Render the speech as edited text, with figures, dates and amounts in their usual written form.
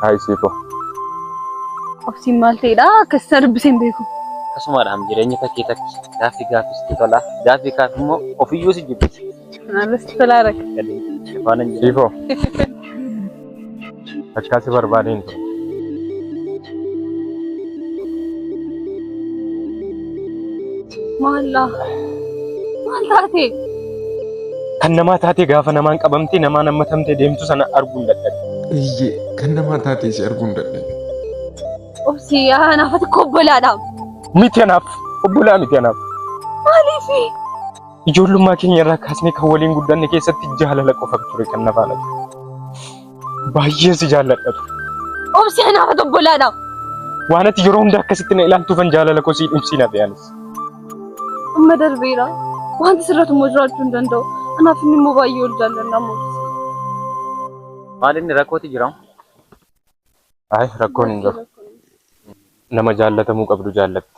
Hayi siifoo. Obsiin maal ta'edha? Akkas isa dubbisee hin beeku. Akkasumaadhaan jireenya takkee takki gaaffii gaaffii sitti tola. Gaaffii gaaffii immoo ofiyyuu si jibbisa. Maalus tolaa rakka. Gadi faana hin jiru. Siifoo. Takkaa si barbaadeen ture. Maallaa? Maal taate? Kan namaa taatee gaafa namaan qabamtee namaan hammatamtee deemtu sana arguun dadhabe. Eeyyee kan namaa taatee si arguun dadhabe. Obsi yaa naafati kobbolaadha. Miti anaaf obbolaa miti anaaf. Maaliifi? Ijoollummaa keenya irraa kaasnee kan waliin guddanne keessatti jaalala qofa ture kan na faana ture. Baay'een si jaalladha ture. Obsi anaafati obbolaadha. Waan ati yeroo hunda akkasitti na ilaaltuufan jaalala koo sii dhimsiin hafe anis. Amma darbeera. Wanti sirratu immoo jiraachuu hin danda'u. Anaaf inni immoo baay'ee ol jaallanna ammoo. Maal inni rakkooti jira? Ay rakkoon hin jiru. Nama jaallatamuu qabdu jaallatte.